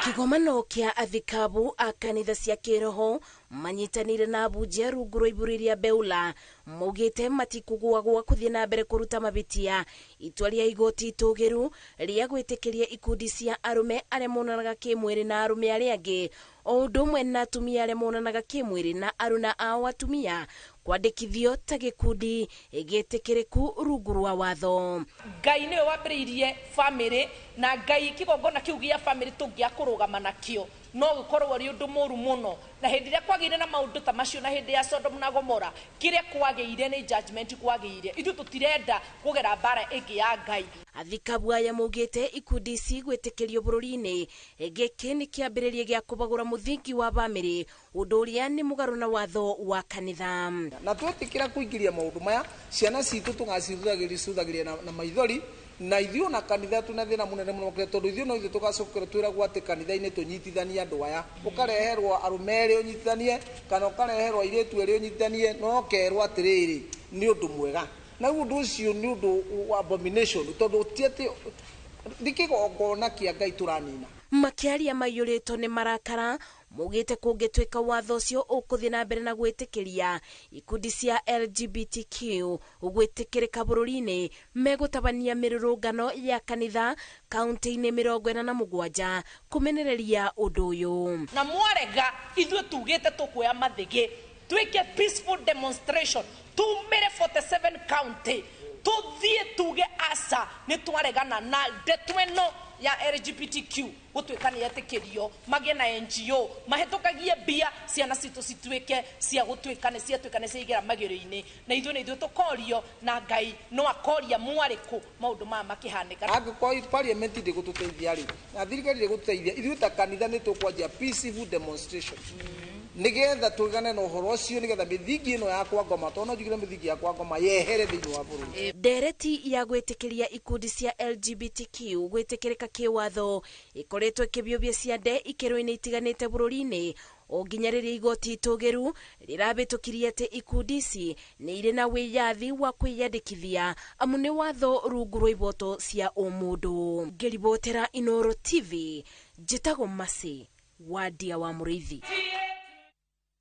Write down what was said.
Kĩgomano kĩa athikabu a kanitha cia kĩroho manyitanĩire na abunjia rungu rwa iburi rĩa Beula maugĩte matikũgũagũa kũthiĩ na mbere kũruta mabĩtia itua rĩa igoti itũgĩru rĩa gwĩtĩkĩria ikundi cia arũme arĩa monanaga kĩmwĩrĩ na arũme arĩa angĩ o ũndũ ũmwe na atumia arĩa monanaga kĩmwĩrĩ na aruna ao atumia kwandĩkithio ta gĩkundi gĩtĩkĩrĩku rungu rwa watho. Ngai nĩwe wambĩrĩirie bamĩrĩ na Ngai kĩgongona kĩu gĩa bamĩrĩ tũngĩaga kũrũgama nakĩo no gũkorwo ũrĩ ũndũ mũru mũno. Na hĩndĩ ĩrĩa kwagĩire na maũndũ ta macio na hĩndĩ ya Sodom na Gomora, kĩrĩa kwagĩire nĩ judgment kwagĩire. Ithuĩ tũtirenda kũgera mbara ĩngĩ ya Ngai. Athikabu aya maugĩte ikundi ici gwĩtĩkĩrio bũrũri-inĩ gĩkĩ nĩ kĩambĩrĩria gĩa kũbagũra mũthingi wa bamĩrĩ, ũndũ ũrĩa nĩ mũgarũ na watho wa kanitha. Na twetĩkĩra kũingĩria maũndũ maya, ciana citũ tũgacithũthagĩria na maithori, na ithuĩ ona kanitha twĩna thĩna mũnene mũno makĩria, tondũ ithuĩ no ithuĩ tũgacokera twĩragwo atĩ kanitha-inĩ tũnyitithanie andũ aya. Ũkareherwo arũme erĩ ũnyitithanie, kana ũkareherwo airĩtu erĩ ũnyitithanie, na ũkerwo atĩrĩrĩ, nĩ ũndũ mwega. Na rĩu ũndũ ũcio nĩ ũndũ wa abomination, tondũ ti atĩ nĩ kĩgongona kĩa Ngai tũranina. Makĩaria maiyũrĩtwo nĩ marakara, maugĩte kũngĩtuĩka watho ũcio ũkũthiĩ na mbere na gwĩtĩkĩria ikundi cia LGBTQ gwĩtĩkĩrĩka bũrũri-inĩ, megũtabania mĩrũrũngano ya kanitha kaunti-inĩ 47 kũmenereria ũndũ ũyũ. Na mwarega ithuĩ tugĩte tũkuoya mathĩgĩ twĩke peaceful demonstration tumĩre 47 county tuthiĩ tuge aca nĩ twaregana na ndeto ĩno ya LGBTQ gũtuĩka nĩ etĩkĩrio magĩe na NGO mahĩtũkagie mbia ciana citũ cituĩke cia gũtuĩka nĩ ciatuĩka nĩ ciaigĩra magerio-inĩ, na ithuĩ nĩ ithuĩ tũkorio na Ngai no akoria mwarĩkũ maũndũ maya makĩhanĩka. Angĩkorwo parliament ndĩgũtũteithia rĩ, na thirikari ndĩgũtũteithia, ithuĩ ta kanitha nĩ tũkwanjia peaceful demonstration nĩgetha tũgane na ũhoro ũcio, nĩgetha mĩthingi ĩno ya kwa ngoma, tondũ no njugire mĩthingi ya kwa ngoma yehere thĩinĩ wa bũrũri. Ndereti ya gwĩtĩkĩria ikundi cia LGBTQ gwĩtĩkĩrĩka kĩwatho ĩkoretwo ĩkĩbiũbia ciande ikĩro-inĩ itiganĩte bũrũri-inĩ o nginya rĩrĩa igoti itũgĩru rĩrabĩtũkirie atĩ ikundi ici nĩ irĩ na wĩyathi wa kwĩyandĩkithia amu nĩ watho rungu rwa iboto cia ũmũndũ. Ngĩribotera Inooro TV, njĩtagwo Mercy Wandia wa Mũrĩithi.